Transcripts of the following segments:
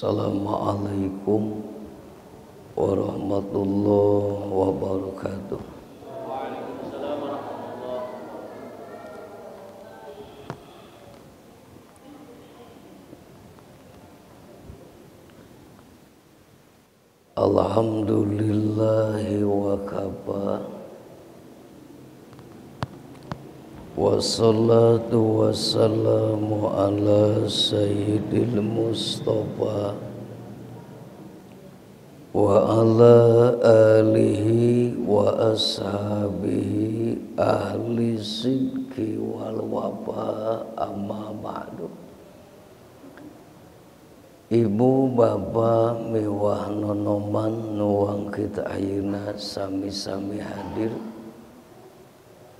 Assalamualaikum warahmatullahi wabarakatuh. Waalaikumsalam warahmatullahi. Alhamdulillahi wa kafa. Wassalatu wassalamu ala sayyidil Mustafa wa ala alihi wa ashabihi ahli sidqi wal wafa, amma ba'du. Ibu bapak miwah nonoman nuang kita ayeuna sami-sami hadir.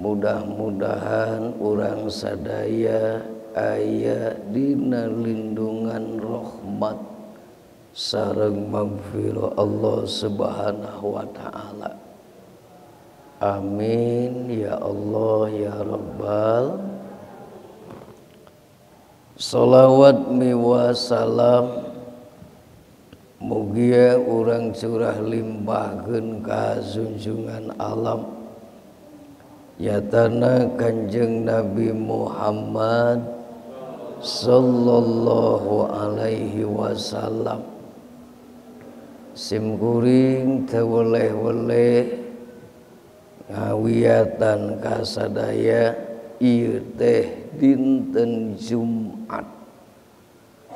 Mudah-mudahan urang sadaya aya dina lindungan rahmat sareng magfirah Allah Subhanahu wa taala. Amin ya Allah ya Rabbal. Salawat miwa salam mugia urang curah limpahkeun ka junjungan alam yatana Kanjeng Nabi Muhammad sallallahu alaihi wasallam. Simkuring teu weleh-weleh ngawiatan kasadaya ieu teh dinten Jumat.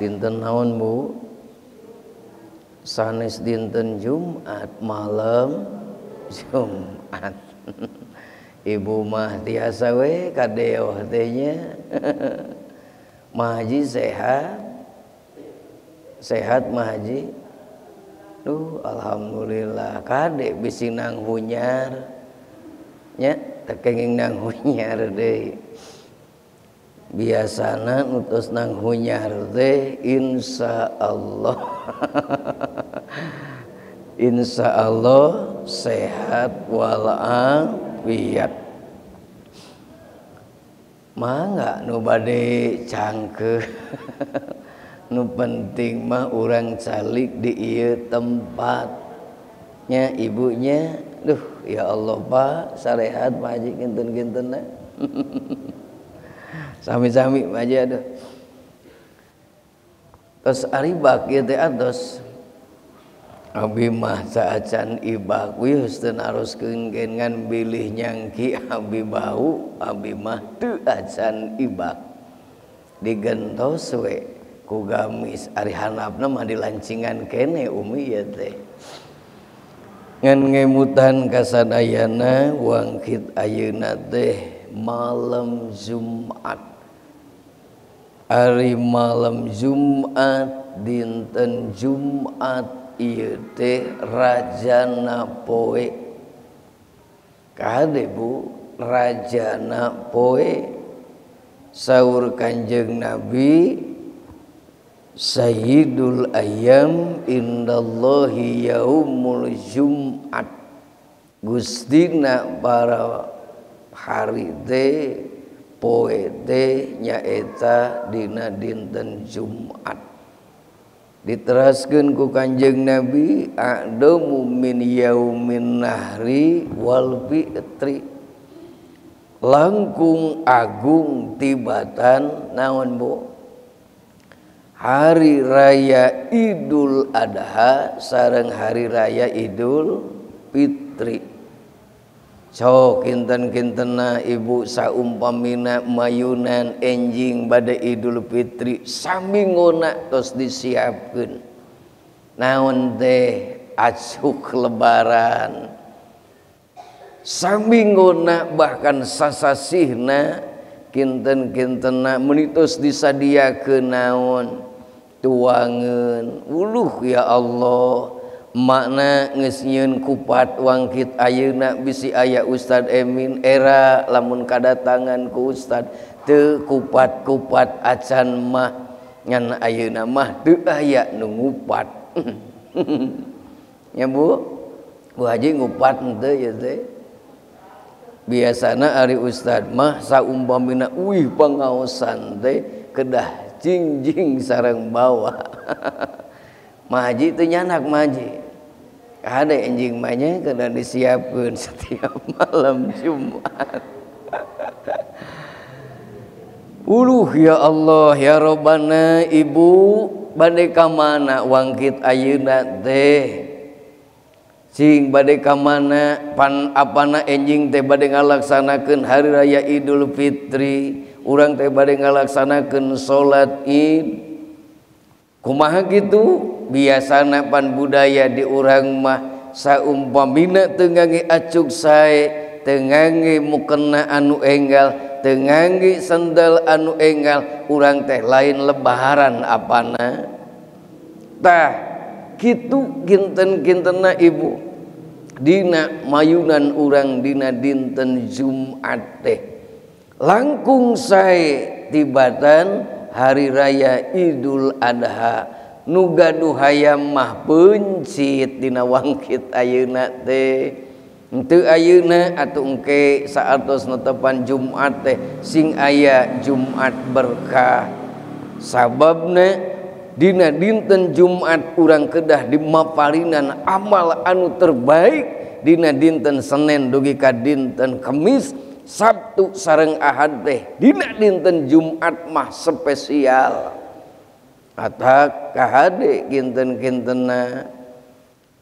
Dinten naon, Bu? Sanes dinten Jumat, malam Jumat. Ibu mah tiasa we kadeoh teh nya. Mah haji sehat. Sehat mah haji. Duh, alhamdulillah kade bisi nang hunyar. Nya teu kenging nang hunyar deui. Biasana utus nang hunyar teh insyaallah. Insyaallah sehat walafiat. Mangga nu bade cangkeuh. Nu penting mah urang calik di ieu tempat nya ibunya. Duh ya Allah Pak, sarehat Pak Haji kinten-kintenna. Sami-sami Pak Haji aduh. Tos ari bak ieu teh atos. Abi mah saacan ibak wios teu naroskeun ngan bilih nyangki abi bau, abi mah teu acan ibak. Digentos we ku gamis ari handapna mah dilancingan kene umi ieu teh. Ngan ngemutan kasadayana wangkit ayeuna teh malam Jumat. Ari malam Jumat dinten Jumat ieu teh rajana poe. Kade Bu, rajana poe. Saur Kanjeng Nabi Sayyidul ayyam indallahi yaumul Jum'at. Gustina para hari teh poe teh nyaeta dina dinten Jumat. Diteraskeun ku Kanjeng Nabi a'damu min yaumin nahri wal fitri. Langkung agung tibatan naon Bu? Hari raya Idul Adha sareng hari raya Idul Fitri. So kinten-kintena ibu saumpamina mayunan enjing bade Idul Fitri samingona tos disiapkeun. Naon teh acuk lebaran. Samingona bahkan sasasihna kinten-kintena menitos disadiakeun naon tuangeun. Uluh ya Allah. Makna geus nyieun kupat wangkit ayeuna bisi aya Ustad Emin era lamun kadatangan ku Ustad teu kupat-kupat acan mah ngan ayeuna mah teu aya nu ngupat. Nya Bu, Bu Haji ngupat henteu ieu teh. Biasana ari Ustad mah saumpamina uih pangaosan teh kedah jingjing sareng bawa. Mahaji teu nyanak mahaji. Ada enjing mah nya kedah disiapkeun setiap malam Jumat. Uluh ya Allah ya Robbana ibu bade ka mana wangkit ayeuna teh. Cing bade ka mana pan apana enjing teh bade ngalaksanakeun hari raya Idul Fitri, urang teh bade ngalaksanakeun salat Id. Kumaha kitu? Biasana pan budaya di urang mah saumpamina teu ngangge acuk sae, teu ngangge mukena anu enggal, teu ngangge sendal anu enggal, urang teh lain lebaran apana. Tah kitu kinten-kintenna ibu dina mayunan urang dina dinten Jumat teh langkung sae tibatan hari raya Idul Adha. Nu gaduh hayam mah peuncit dina wangkit ayeuna teh. Henteu ayeuna atuh engke saatos netepan Jumat teh sing aya Jumat berkah. Sababna dina dinten Jumat urang kedah dimapalinan amal anu terbaik dina dinten Senin dugi ka dinten Kamis, Sabtu sareng Ahad teh dina dinten Jumat mah spesial. Atak kahade kinten-kintenna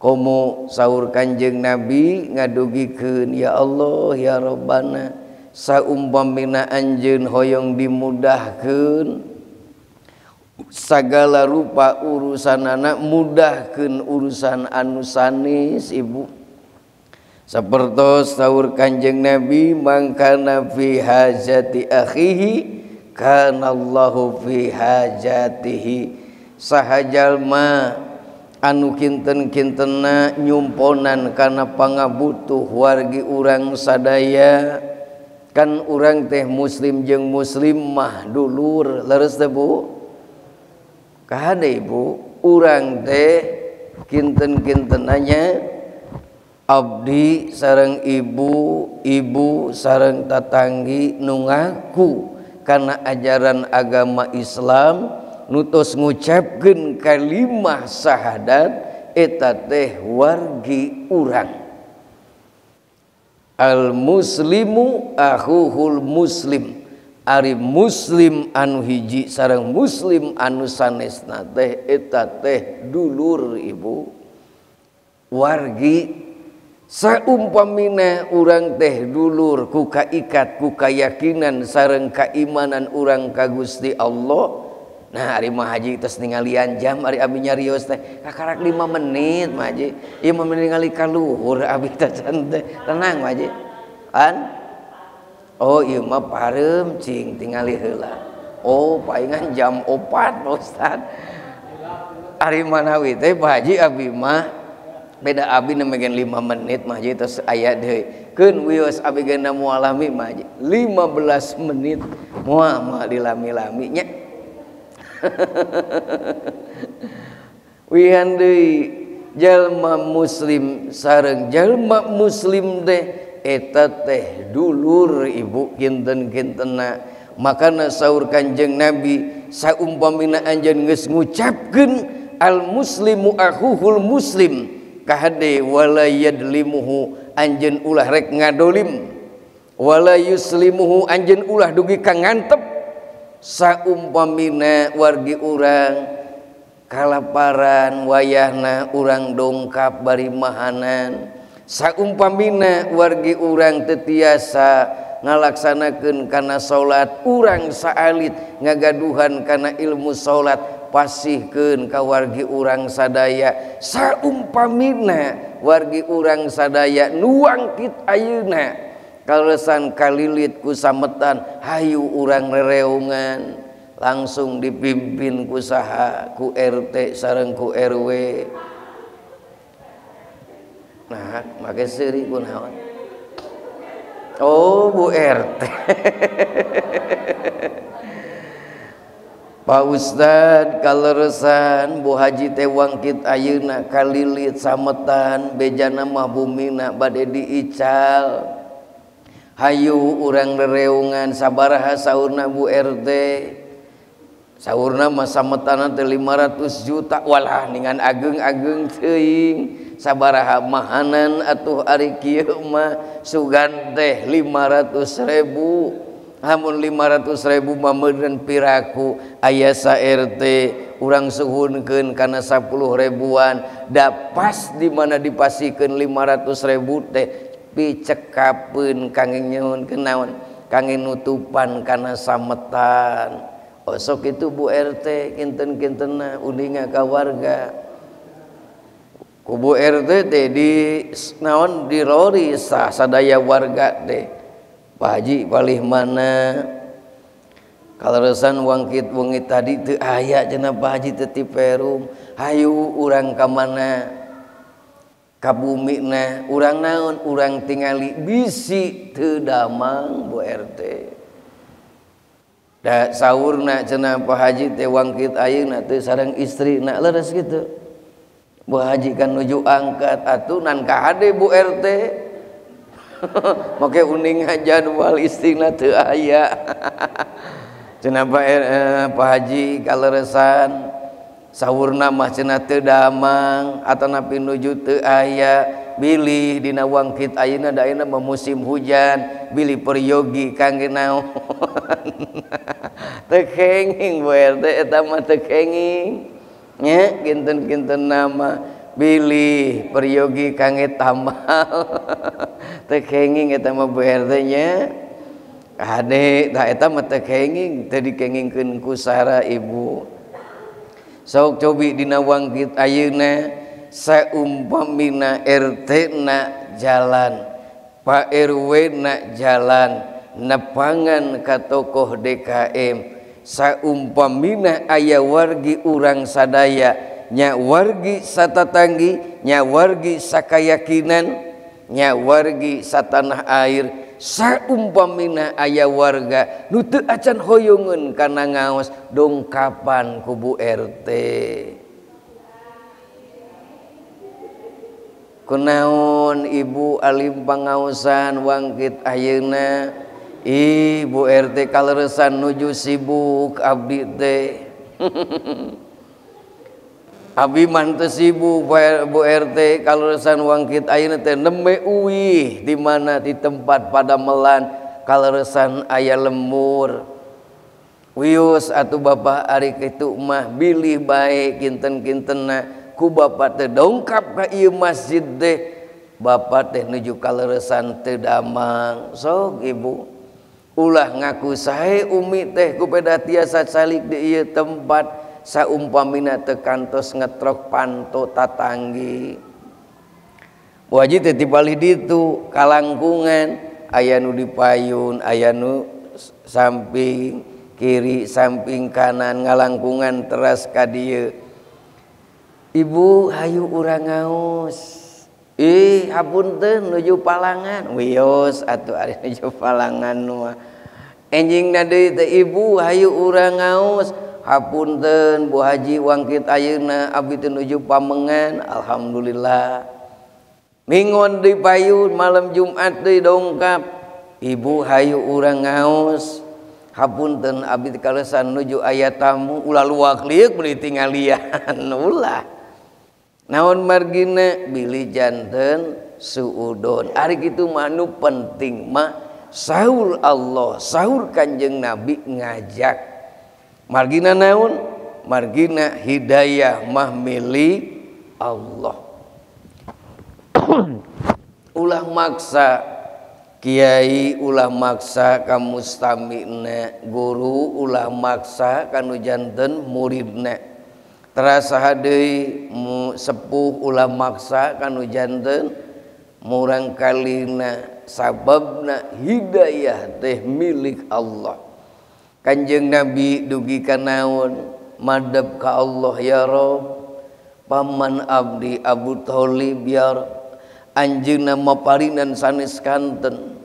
komo saur Kanjeng Nabi ngadugikeun ya Allah ya Robbana saumpamina anjeun hoyong dimudahkeun sagala rupa urusanana mudahkeun urusan anu sanes ibu. Sapertos saur Kanjeng Nabi mangkana fi hajati akhihi kanallahu fi hajatihi. Saha jalma anu kinten-kintenna nyumponan kana pangabutuh wargi urang sadaya. Kan urang teh muslim jeung muslimah dulur leres teh Bu? Kahade ibu urang teh kinten-kintenanya abdi sareng ibu, ibu sareng tatanggi nu ngaku kana ajaran agama Islam nutos ngucapkeun kalimah syahadat eta teh wargi urang. Al muslimu akhuhul muslim. Ari muslim anu hiji sareng muslim anu sanesna teh eta teh dulur ibu. Wargi saumpamina urang teh dulur ku kaikat ku kayakinan sareng kaimanan urang ka Gusti Allah. Nah ari mah haji tos ningalian jam ari abi nyarios teh kakarak 5 menit mah haji. Ieu mah ningali ka luhur abi teh teh. Tenang mah haji. An? Oh ieu mah pareum cing tingali heula. Oh paingan jam 4 Pak Ustad. Ari manawi teh Pak Haji abi mah beda abi nemegen 5 menit mah haji terus aya deui. Keun wios abi ge moal lami mah haji. 15 menit moal mah dilami-lami nya. Wihan deui jalma muslim sareng jalma muslim teh eta teh dulur ibu kinten-kintenna. Makana saur Kanjeng Nabi saumpamina anjeun geus ngucapkeun al muslimu akhuhul muslim kahade wala yadlimuhu anjeun ulah rek ngadolim wala yuslimuhu anjeun ulah dugi ka ngantep. Saumpamina wargi urang kalaparan wayahna urang dongkap bari mahanan. Saumpamina wargi urang teu tiasa ngalaksanakeun kana salat urang saalit ngagaduhan kana ilmu salat pasihkeun ka wargi urang sadaya. Saumpamina wargi urang sadaya nu wangkit ayeuna kaleresan kalilit ku sametan hayu urang rereungan langsung dipimpin ku saha ku RT sareng ku RW. Nah make seuri kunaon? Oh Bu RT. Pak Ustad kaleresan Bu Haji teh wangkit ayeuna kalilit sametan bejana mah bumina bade diical. Hayu urang rereungan sabaraha saurna Bu RT. Saurna mah sametana teh 500 juta walah ningan ageung-ageung teuing sabaraha mahanan atuh ari kieu mah sugan teh 500.000 hamun 500.000 mah meureun piraku aya sa RT urang suhunkeun kana 10 ribuan da pas di mana dipasikeun 500.000 teh picekapeun kangge nyuhunkeun naon kangge nutupan kana sametan. Osok itu Bu RT kinten-kintenna uninga ka warga ku Bu RT teh di naon dirori sah sadaya warga teh Pak Haji palih mana kaleresan wangkit wengi tadi teu aya cenah Pak Haji teh ti Perum hayu urang ka mana ka bumina urang naon urang tingali bisi teu damang Bu RT. Da saurna cenah Pak Haji teh wangkit ayeuna teh sareng istrina leres kitu. Bu Haji kan nuju angkat atuh nan kahade Bu RT. Make uning jadwal istrina teu aya. Cenah Pak Haji kaleresan saurna mah cenah teu damang atanapi nuju teu aya bilih dina wangkit ayeuna da ayeuna mah musim hujan bilih peryogi kangge naon. Teu kenging Bu RT eta mah teu kenging nya kinten-kinten nama bilih peryogi kangge tamal. Teu kenging eta mah Bu RT nya hade tah eta mah teu kenging teu dikengingkeun ku sara ibu. Sok cobi dina wangkit ayeuna saumpamina RT na jalan Pak RW na jalan nepangan ka tokoh DKM saumpamina aya wargi urang sadaya nya wargi satatanggi nya wargi sakayakinan nya wargi satanah air saumpamina aya warga nu teu acan hoyongeun kana ngaos dongkapan ku Bu RT. Kunaon ibu alim pangaosan wangkit ayeuna Ibu RT kaleresan nuju sibuk abdi teh. Abi mah teu sibuk Bu RT kaleresan wangkit ayeuna teh nembe uwih di mana di tempat padamelan kaleresan aya lembur. Wios atuh bapak ari kitu mah bilih bae kinten-kintenna ku bapak teh dongkap ka ieu masjid teh bapak teh nuju kaleresan teu damang. Sok ibu ulah ngaku sae umi teh ku peda tiasa calik di ieu tempat saumpamina teu kantos ngetrok panto tatanggi. Bu Haji teh ti ditu kalangkungan aya nu dipayun aya nu samping kiri samping kanan ngalangkungan teras ka dieu. Ibu hayu urang ngaos. Ih hapunten nuju palangan. Wios atuh ari nuju palangan mah. Enjingna deui teh ibu hayu urang ngaos. Hapunten Bu Haji wangkit ayeuna abdi teh nuju pamengan. Alhamdulillah. Mingon deui payun malam Jumat deui dongkap. Ibu hayu urang ngaos. Hapunten abdi teh kalesan nuju aya tamu ulah luak lieuk meuni tingalian ulah. Naon margina bilih janten suudon. Ari kitu mah nu penting mah sahur Allah, sahur Kanjeng Nabi ngajak. Margina naon? Margina hidayah mah milik Allah. Ulah maksa kiai, ulah maksa ka mustamina, guru ulah maksa kanu janten muridna. Terasa deui sepuh ulah maksa kanu janten murang kalina sababna hidayah teh milik Allah. Kanjeng Nabi dugi ka naon madep ka Allah ya Rob paman abdi Abu Thalib ya Rob anjeunna maparinan sanes kanten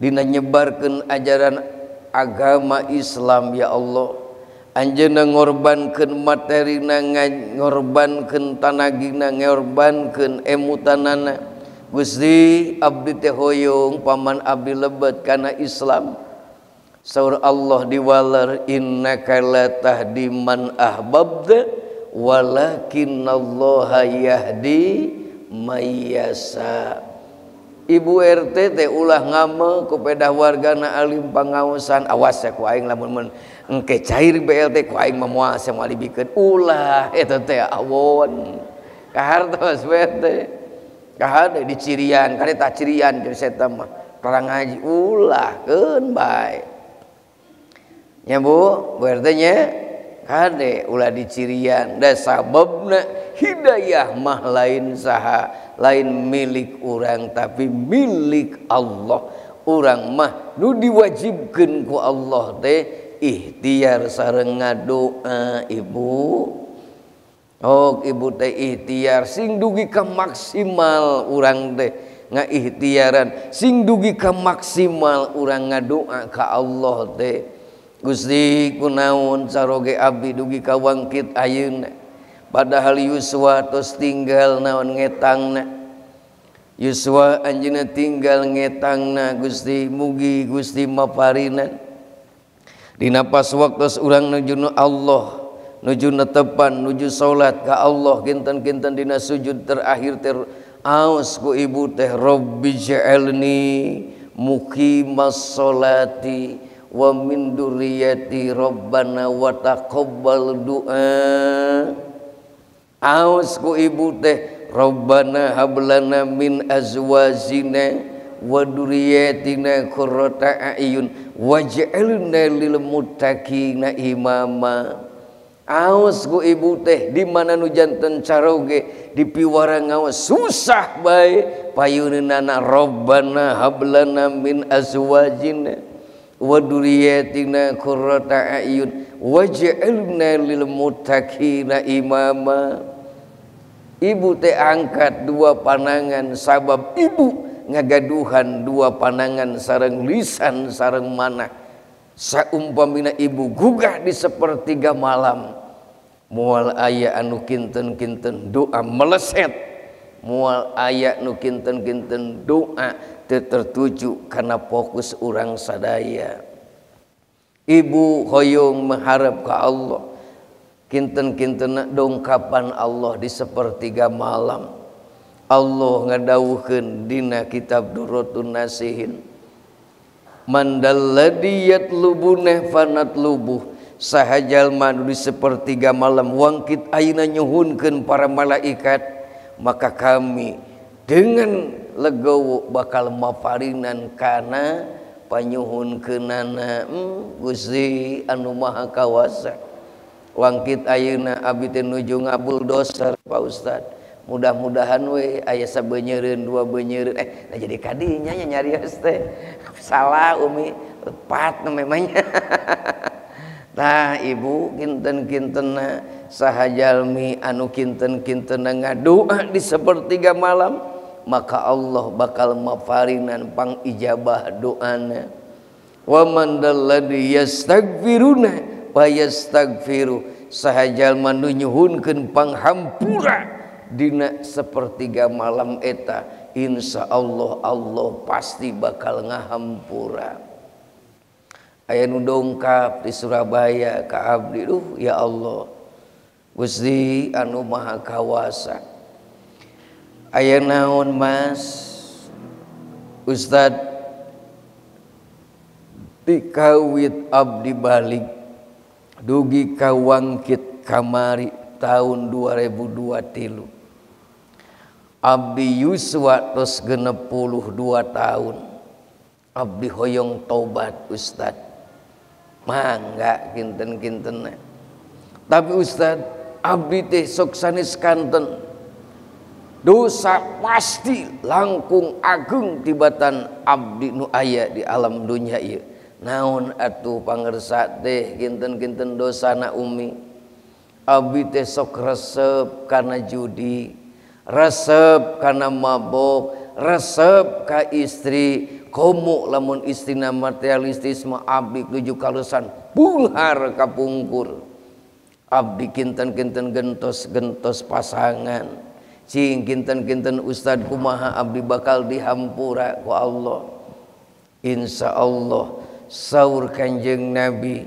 dina nyebarkeun ajaran agama Islam ya Allah. Anjeunna ngorbankeun materina, ngorbankeun tanagina, ngorbankeun emutanana. Gusti abdi teh hoyong paman abdi lebet kana Islam. Saur Allah diwaler innaka la tahdi man ahbabta walakinallaha yahdi may yasha. Ibu RT teh ulah ngame ku pedah wargana alim pangaosan, awas ya ku aing lamun mun engke cair BLT ku aing mah moal moal dibikeun, ulah eta teh awon kahartos BLT kahade dicirian kade tah cirian jeung eta mah terang ngaji ulah keun bae nya Bu, Bu RT nya kade ulah dicirian da sababna hidayah mah lain saha, lain milik urang tapi milik Allah. Urang mah nu diwajibkeun ku Allah teh ikhtiar sareng ngadoa ibu. Oh ibu teh ikhtiar sing dugi ka maksimal urang teh ngaikhtiaran sing dugi ka maksimal urang ngadoa ka Allah teh. Gusti kunaon caroge abdi dugi ka wangkit ayeuna padahal yuswa tos tinggal naon ngetangna, yuswa anjeunna tinggal ngetangna. Gusti mugi Gusti maparinan dina pas waktos urang nuju nu Allah, nuju netepan, nuju salat ka Allah, kinten-kinten dina sujud terakhir ter aos ku ibu teh Rabbi ja'alni muqimas sholati wa min dzurriyyati rabbana wa taqabbal du'a. Aos ku ibu teh Rabbana hablana min azwajina wa dzurriyyatina qurrata a'yun waj'alna lil muttaqina imama. Aos ku ibu teh di mana nu janten caroge dipiwara ngaos susah bae payuneunana Rabbana hablana min azwajina wa dzurriyyatina qurrata a'yun waj'alna lil muttaqina imama. Ibu teh angkat dua panangan sabab ibu ngagaduhan dua panangan sareng lisan sareng manah. Saumpamina ibu gugah di sepertiga malam moal aya anu kinten-kinten doa meleset, moal aya nu kinten-kinten doa teu tertuju karena fokus urang sadaya. Ibu hoyong mengharap ka Allah kinten-kinten dongkapan Allah di sepertiga malam. Allah ngadawuhkeun dina kitab Durratun Nasihin, mandalladzi yatlubuna fanatlubuh, saha jalma nu di sepertiga malam wangkit ayeuna nyuhunkeun para malaikat, maka kami dengan legowo bakal maparinan kana panyuhunkeunana. Gusti anu Maha Kawasa, wangkit ayeuna abdi teh nuju ngabul dosa Pak Ustad, mudah-mudahan we aya sabeunyereun dua beunyereun nah jadi kadinya nya nyarios teh salah umi lepat namanya. Nah ibu kinten-kintenna saha jalmi anu kinten-kintenna ngadoa di sepertiga malam, maka Allah bakal maparinan pangijabah doana. Wa man dalladzi yastaghfiruna wa yastaghfiru, saha jalma nu nyuhunkeun panghampura dina sepertiga malam eta, insya Allah Allah pasti bakal ngahampura. Aya nu dongkap di Surabaya ka abdi, duh ya Allah Gusti anu Maha Kawasa, aya naon Mas Ustad dikawit abdi balik dugi ka wangkit kamari tahun 2023 abdi yuswa tos 62 tahun abdi hoyong tobat Ustad, mangga kinten-kinten. Tapi Ustad abdi teh sok sanes kanten dosa pasti langkung agung tibatan abdi nu aya di alam dunia ieu. Naon atuh pangersa teh kinten-kinten dosana umi, abdi teh sok resep kana judi, resep kana mabok, resep ka istri. Komo lamun istrina materialistis mah abdi nuju kalusan bunghar kapungkur. Abdi kinten-kinten gentos-gentos pasangan. Cing kinten-kinten Ustad kumaha abdi bakal dihampura ku Allah. Insya Allah Saur Kanjeng Nabi,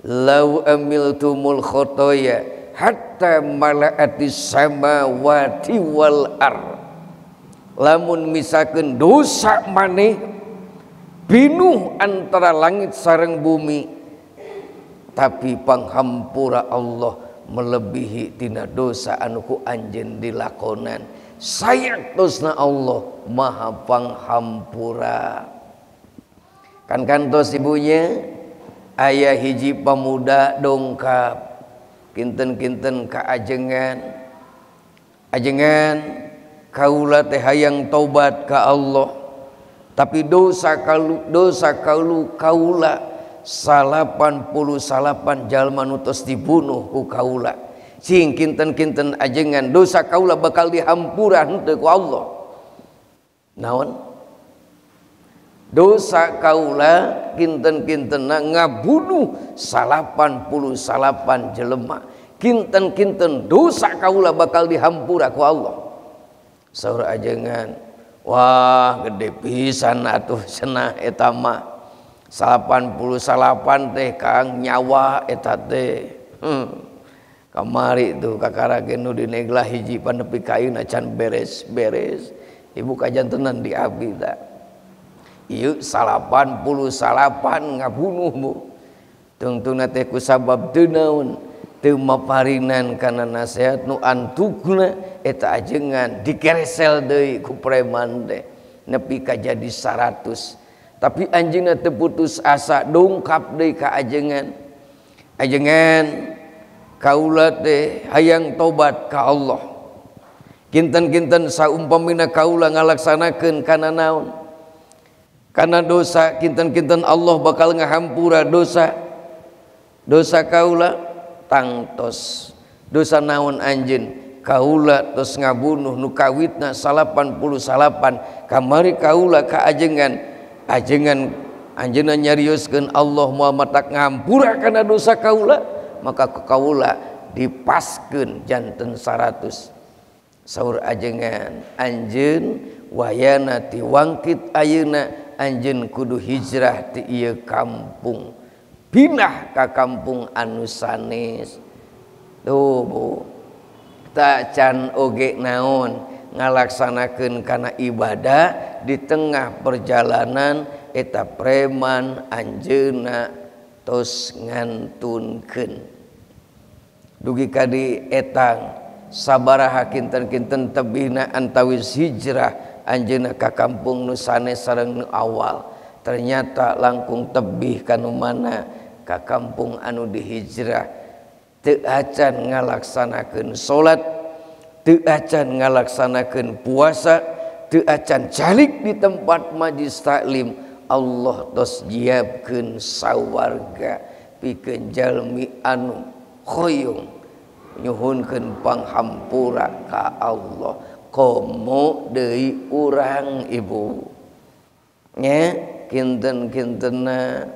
lau amiltumul khotoya hatta malaatis samawati wal ar. Lamun misakeun dosa maneh pinuh antara langit sareng bumi, tapi panghampura Allah melebihi tina dosa anu ku anjeun dilakonan. Sayaktosna Allah maha panghampura. Kan kantos ibunya aya hiji pemuda dongkap kinten-kinten ka ajengan. Ajengan kaula teh hayang tobat ka Allah, tapi dosa kaulu kaula 88 jalma nu tos dibunuh ku kaula. Sing kinten-kinten ajengan dosa kaula bakal dihampura henteu ku Allah. Naon? Dosa kaula kinten-kintenna ngabunuh 88 jelema. Kinten-kinten dosa kaula bakal dihampura ku Allah. Saur ajengan, wah gede pisan atuh cenah eta mah. 88 teh kang nyawa eta teh. Kamari tuh kakara nu dineglah hiji panepi kaina can beres-beres. Ibu kajantenan di abdi tah. Ieu 88 ngabunuh bu. Tungtungna teh ku sabab teu naon, teu maparinan kana nasihat nu antukna eta ajengan dikeresel deui ku preman teh nepi ka jadi 100. Tapi anjeunna teu putus asa, dongkap deui ka ajengan. Ajengan kaula teh hayang tobat ka Allah. Kinten-kinten saumpamina kaula ngalaksanakeun kana naon? Kana dosa, kinten-kinten Allah bakal ngahampura dosa. Dosa kaula tangtos. Dosa naon anjeun? Kaula tos ngabunuh nu kawitna 88. Kamari kaula ka ajengan. Ajengan anjeunna nyarioskeun Allah moal matak ngampura kana dosa kaula, maka ku kaula dipaskeun janten 100. Saur ajengan, anjeun wayana ti wangkit ayeuna anjeun kudu hijrah ti ieu kampung, pindah ka kampung anu sanes. Tuh bu, tak can oge naon ngalaksanakeun kana ibadah di tengah perjalanan eta preman anjeunna tos ngantunkeun. Dugi ka di etang sabaraha kinten-kinten tebihna antawis hijrah anjeunna ka kampung nu sanes sareng nu awal. Ternyata langkung tebih ka nu mana ka kampung anu dihijrah. Teu acan ngalaksanakeun salat, teu acan ngalaksanakeun puasa, teu acan calik di tempat majlis taklim, Allah tos nyiapkeun sawarga pikeun jalmi anu hoyong nyuhunkeun panghampura ka Allah. Komo deui urang ibu nya kinten-kintenna.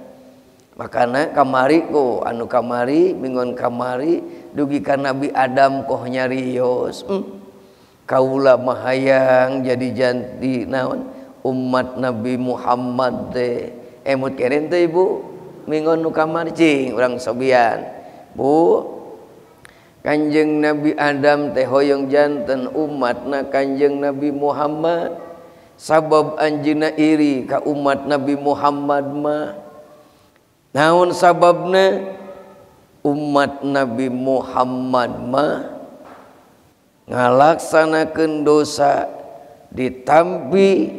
Makana kamari ko anu kamari minggon kamari dugi ka Nabi Adam koh nyarios, kaula mahayang jadi janti naon umat Nabi Muhammad teh. Emut keren teh ibu minggon nu kamari cing urang sobian bu. Kanjeng Nabi Adam teh hoyong janten umatna Kanjeng Nabi Muhammad, sabab anjeunna iri ka umat Nabi Muhammad mah. Naon sababna? Umat Nabi Muhammad mah ngalaksanakeun dosa ditampi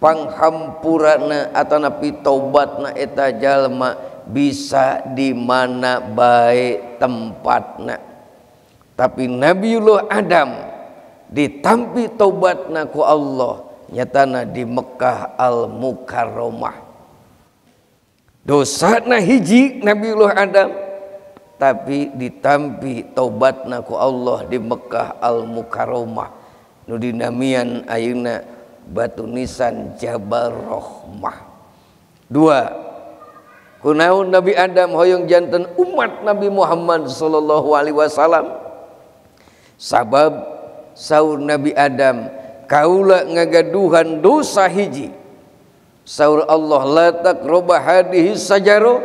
panghampurana atanapi tobatna eta jalma bisa di mana bae tempatna. Tapi Nabiullah Adam ditampi tobatna ku Allah nyatana di Mekah Al-Mukarramah. Dosana hiji Nabiullah Adam, tapi ditampi tobatna ku Allah di Mekah Al-Mukarramah nu dinamian ayeuna batu nisan Jabal Rahmah. Dua, kunaon Nabi Adam hoyong janten umat Nabi Muhammad sallallahu alaihi wasallam? Sabab saur Nabi Adam kaula ngagaduhan dosa hiji, Saur Allah la taqrabu hadhihi sajaro,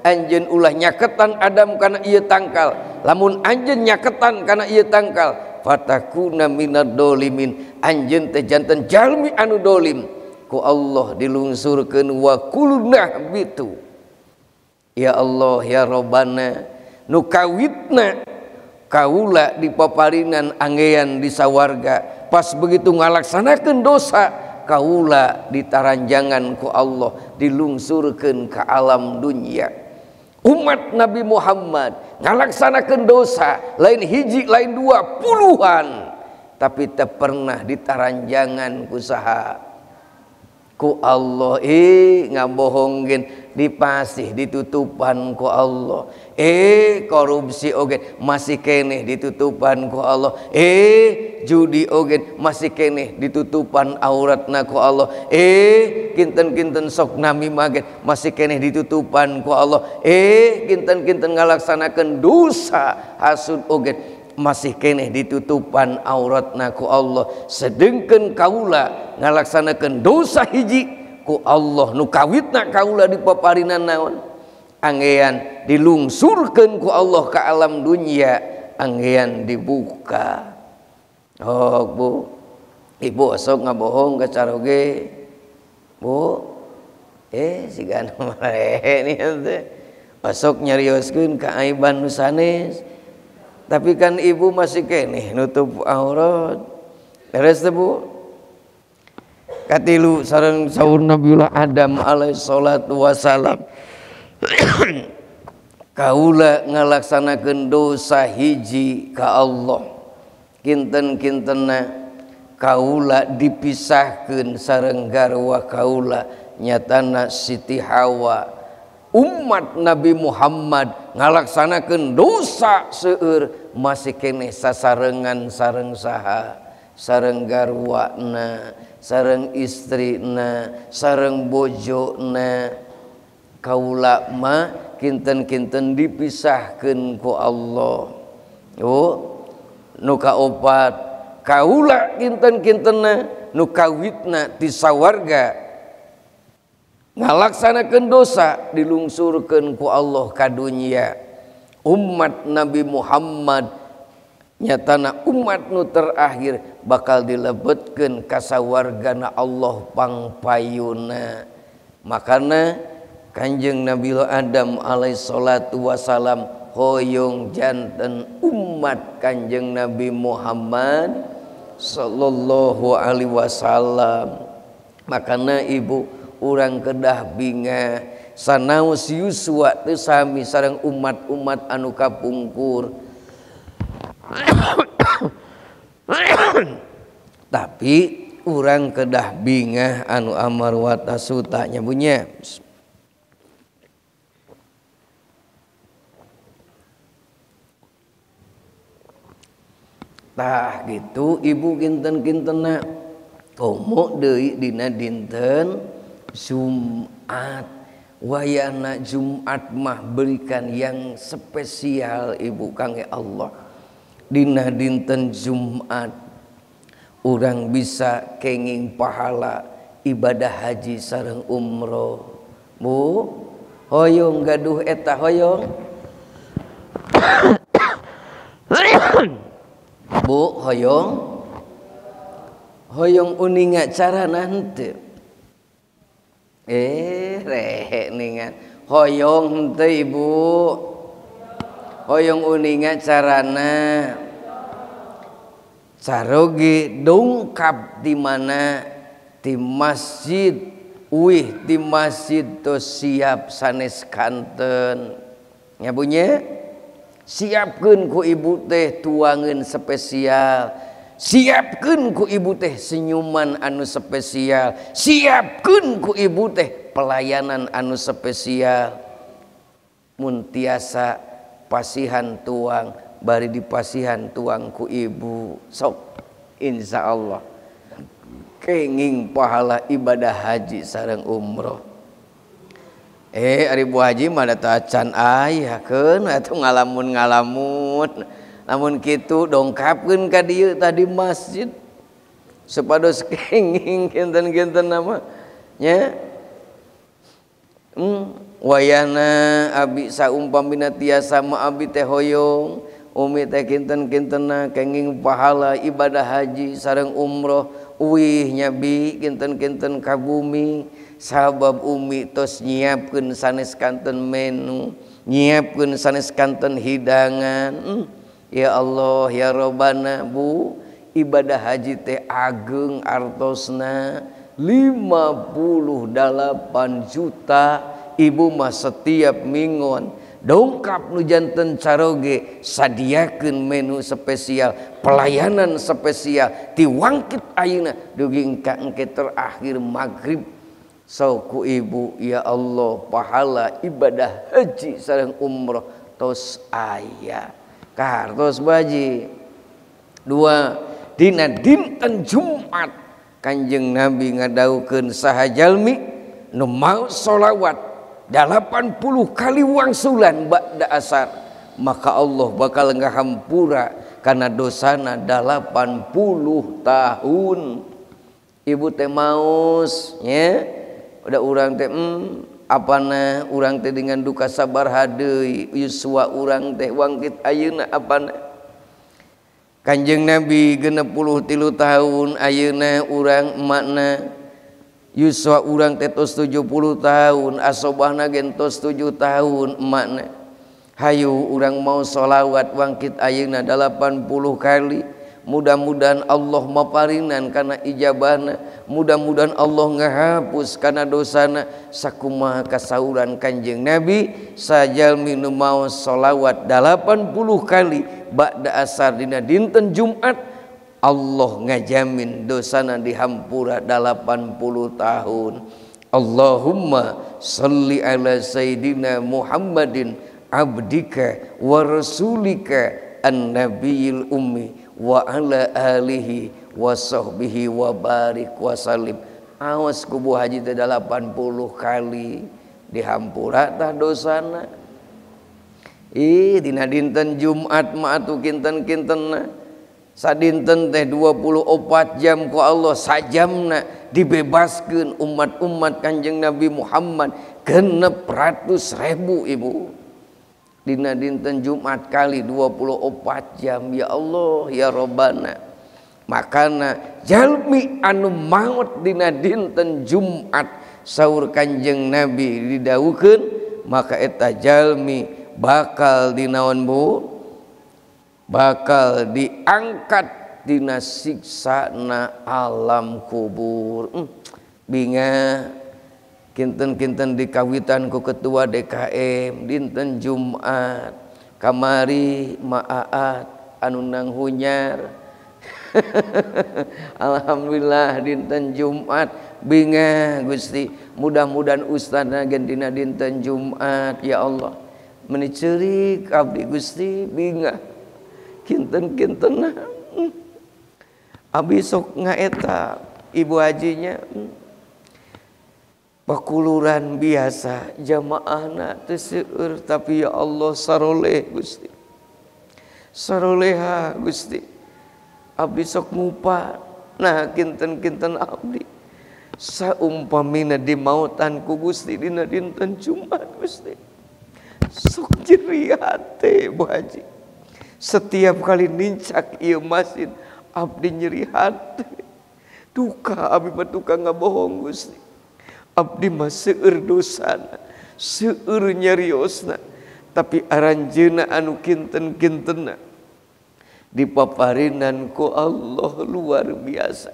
anjeun ulah nyaketan Adam kana ieu tangkal. Lamun anjeun nyaketan kana ieu tangkal, fatakuna minad dolimin, anjeun teh janten jalmi anu dolim. Ku Allah dilungsurkeun wa kulna bitu. Ya Allah ya Robbana, nu kawitna kaula dipaparinan anggean di sawarga, pas begitu ngalaksanakeun dosa kaula ditaranjangan ku Allah, dilungsurkeun ka alam dunia. Umat Nabi Muhammad ngalaksanakeun dosa lain hiji lain dua puluhan, tapi teu pernah ditaranjangan ku saha? Ku Allah. Ngabohongkeun dipasih ditutupan ku Allah. Korupsi oge masih keneh ditutupan ku Allah. Judi oge masih keneh ditutupan auratna ku Allah. Kinten-kinten sok nami mage masih keneh ditutupan ku Allah. Kinten-kinten ngalaksanakeun dosa hasud oge masih keneh ditutupan auratna ku Allah. Sedengkeun kaula ngalaksanakeun dosa hiji ku Allah nu kawitna kaula dipaparinan naon? Anggean dilungsurkeun ku Allah ka alam dunia, anggean dibuka. Oh Bu, ibu sok ngabohong ka caroge. Bu, sigana mareh teh. Sok nyarioskeun ka aiban nu sanes. Tapi kan ibu masih keneh nutup aurat. Beres teh Bu? Katilu sareng saur Nabiullah Adam alaihi salatu wasalam. Kaula ngalaksanakeun dosa hiji ka Allah. Kinten-kintenna kaula dipisahkeun sareng garwa kaula nyatana Siti Hawa. Umat Nabi Muhammad ngalaksanakeun dosa seueur masih keneh sasarengan sareng saha? Sareng garwana, sareng istrina, sareng bojona. Kaula mah kinten-kinten dipisahkeun ku Allah. Oh, nu kaopat kaula kinten-kintenna nu kawitna ti sawarga ngalaksanakeun dosa dilungsurkeun ku Allah ka dunya. Umat Nabi Muhammad nyatana umat nu terakhir bakal dilebetkeun ka sawargana Allah pangpayuna. Makana Kanjeng Nabi Adam alaihi salatu wasalam hoyong janten umat Kanjeng Nabi Muhammad sallallahu alaihi wasallam. Makana ibu urang kedah bingah sanaos yuswa teu sami sareng umat-umat anu kapungkur. Tapi urang kedah bingah anu amar wa tasuta nya bunya. Tah gitu ibu kinten-kintenna komo deui dina dinten Jumat. Wayana Jumat mah berikan yang spesial ibu kangge Allah. Dina dinten Jumat urang bisa kenging pahala ibadah haji sareng umroh. Bu, hoyong gaduh eta hoyong. Bu, hoyong. Hoyong uninga carana henteu. Rehe ningan. Hoyong henteu ibu. Hoyong uninga carana. Caroge dongkap di mana? Di masjid. Uih di masjid tos siap sanes kanten. Nya bunye? Siapkeun ku ibu teh tuangan spesial. Siapkeun ku ibu teh senyuman anu spesial. Siapkeun ku ibu teh pelayanan anu spesial. Mun tiasa pasihan tuang, bari dipasihan tuang ku ibu. Sok insya Allah kenging pahala ibadah haji sareng umroh. Ari Bu Haji mah da tacan aya keun atuh ngalamun-ngalamun. Lamun kitu dongkapkeun ka dieu tadi masjid supados kenging kinten-kinten nama nya. Wayana abi saumpamina tiasa ma abi teh hoyong umi teh kinten-kintenna kenging pahala ibadah haji sareng umroh uwih nya bi kinten-kinten ka bumi sabab umi tos nyiapkeun sanes kanten menu nyiapkeun sanes kanten hidangan. Ya Allah ya Robbana bu ibadah haji teh ageng artosna 58 juta ibu mah setiap minggon dongkap nu janten caroge sadiakeun menu spesial pelayanan spesial tiwangkit ayeuna dugi engka engke terakhir maghrib sok ku ibu ya Allah pahala ibadah haji sareng umroh tos aya kahartos baji. Dua dina dinten Jumat Kanjeng Nabi ngadawuhkeun saha jalmi nu mau sholawat 80 kali wangsulan ba'da asar maka Allah bakal ngahampura karena dosana 80 tahun. Ibu teh maus nya udah urang teh apana urang teh dengan duka sabar hadeui yuswa urang teh wangkit ayeuna apana. Kanjeng Nabi 63 tahun ayeuna urang emakna yuswa urang teh tos 70 tahun asobahna gen tos 7 tahun emakna. Hayu urang mau sholawat wangkit ayeuna 80 kali mudah-mudahan Allah maparinan kana ijabahna mudah-mudahan Allah ngahapus kana dosana sakumaha kasauran Kanjeng Nabi sajalmi nu mau sholawat 80 kali ba'da asar dina dinten Jumat Allah ngajamin dosana dihampura 80 tahun. Allahumma sholli ala sayyidina Muhammadin abdika wa rasulika an-nabiyil ummi wa ala alihi wa sahbihi wa barik wa salim. Awas kubu haji teh 80 kali dihampura tah dosana. Ih dina dinten Jumat mah atuh kinten-kintenna sadinten teh 24 jam ku Allah sajamna dibebaskeun umat-umat Kanjeng Nabi Muhammad 600.000 ibu. Dina dinten Jumat kali 24 jam ya Allah ya Robbana. Makana jalmi anu maot dina dinten Jumat saur Kanjeng Nabi didawuhkeun maka eta jalmi bakal dinaon bu bakal diangkat dina siksana alam kubur. Bingah kinten-kinten dikawitan ku ketua DKM dinten Jumat kamari ma'aat anu nang hunyar. Alhamdulillah dinten Jumat bingah Gusti mudah-mudahan ustadna gen dina dinten Jumat ya Allah meni ceurik abdi Gusti bingah kinten-kintenna abdi sok ngaeta ibu hajinya pakuluran biasa jamaahna teu seueur tapi ya Allah saroleh Gusti saroleha Gusti abdi sok ngupa nah kinten-kinten abdi saumpamina dimautan ku Gusti dina dinten Jumat Gusti sok nyeri hate Bu Haji setiap kali nincak ieu masjid abdi nyeri hate duka abdi mah duka ngabohong Gusti abdi mah seueur dosana seueur nyariosna tapi aranjeuna anu kinten-kintenna dipaparinan ku Allah luar biasa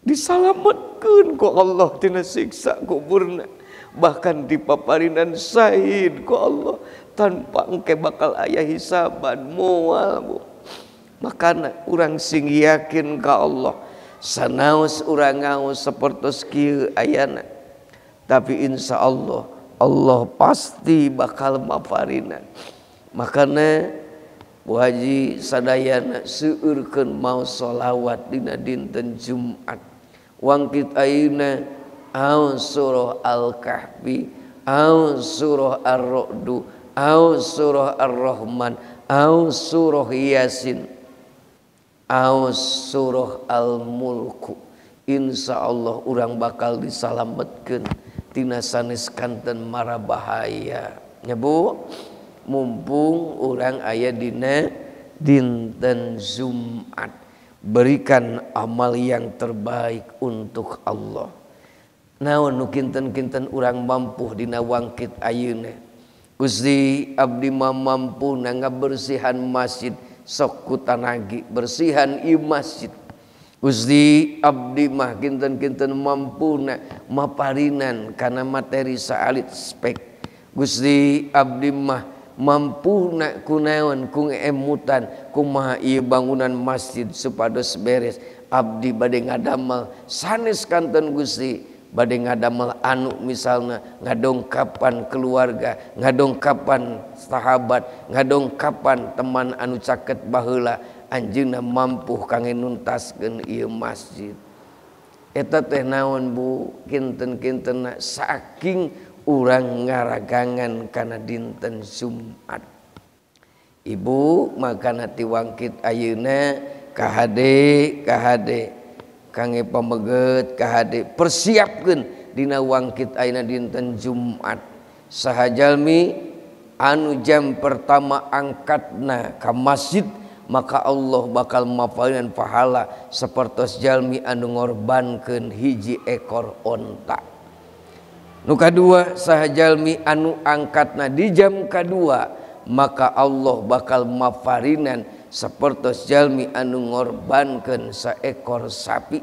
disalametkeun ku Allah tina siksa kuburna bahkan dipaparinan syahid ku Allah tanpa engke bakal aya hisaban moal bu. Makana urang sing yakin ka Allah sanaos urang ngaos sapertos kieu ayana tapi insya Allah Allah pasti bakal maparinan. Makana Bu Haji sadayana seueurkeun mau sholawat dina dinten Jumat wangkit ayeuna aos surah Al-Kahfi aos surah Ar-Ra'du aos surah Ar-Rahman aos surah Yasin aos surah Al-Mulku. Insya Allah urang bakal disalametkeun tina sanes kanten mara bahaya. Nya Bu, mumpung urang aya dina dinten Jumat, berikan amal yang terbaik untuk Allah. Naon nu kinten-kinten urang mampu dina wangkit ayeuna. Gusti abdi mah mampu ngabersihan masjid sok ku tanagi bersihan ieu masjid. Gusti abdi mah kinten-kinten mampu maparinan kana materi saalit spek. Gusti abdi mah mampu na kunaon ku emutan kumaha ieu bangunan masjid supados beres. Abdi bade ngadamel sanes kanten Gusti bade ngadamel anu misalna ngadongkapan keluarga, ngadongkapan sahabat, ngadongkapan teman anu caket baheula anjeunna mampu kangge nuntaskeun ieu masjid. Eta teh naon Bu, kinten-kintenna saking urang ngaragangan kana dinten Jumat. Ibu makana ti wangkit ayeuna kahade kahade kangge pameget kahade persiapkeun dina wangkit ayeuna dinten Jumat. Saha jalmi anu jam pertama angkatna ka masjid maka Allah bakal mapalinan pahala sapertos jalmi anu ngorbankeun hiji ekor onta. Nu kadua saha jalmi anu angkatna di jam kadua maka Allah bakal mafarinan sapertos jalmi anu ngorbankeun saekor sapi.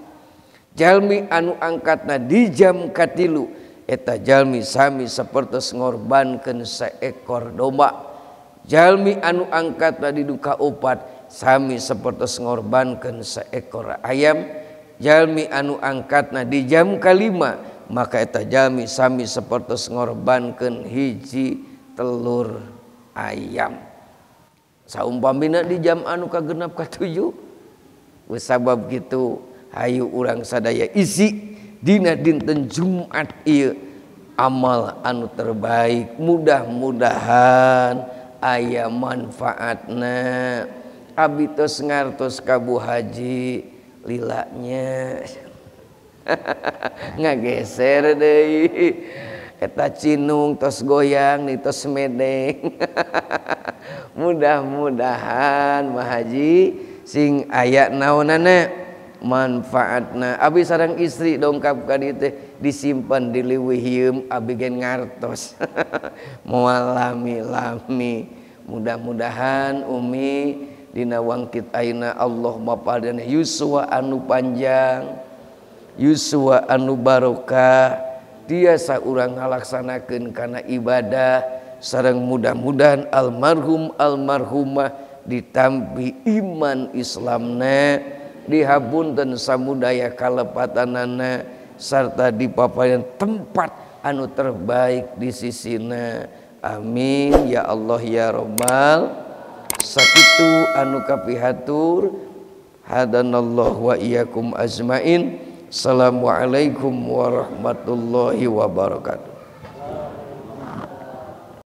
Jalmi anu angkatna di jam katilu eta jalmi sami sapertos ngorbankeun saekor domba. Jalmi anu angkatna di duka opat sami sapertos ngorbankeun saekor ayam. Jalmi anu angkatna di jam kalima maka eta jalmi sami sapertos ngorbankeun hiji telur ayam. Saumpamina di jam anu kagenap katujuh, sabab gitu hayu urang sadaya isi dina dinten Jumat ieu amal anu terbaik, mudah-mudahan aya manfaatna. Abi tos ngartos ka Bu Haji lilanya ngageser deui eta cinung tos goyang nih tos medeng. Mudah-mudahan Pak Haji sing aya naonana manfaatna. Abi sareng istri dongkap ka dieu teh disimpan di leuwih hieum abi ge ngartos. Moal lami-lami. Mudah-mudahan Umi dina wangkit ayeuna Allah mapadana yuswa anu panjang, yuswa anu barokah, tiasa urang ngalaksanakeun kana ibadah sareng mudah-mudahan almarhum almarhumah ditampi iman Islamna, dihabunten samudaya kalepatanana sarta dipapayan tempat anu terbaik di sisina. Amin ya Allah ya Rabbal. Sakitu anu kapihatur, hadanallahu wa iyyakum ajmain. Assalamualaikum warahmatullahi wabarakatuh.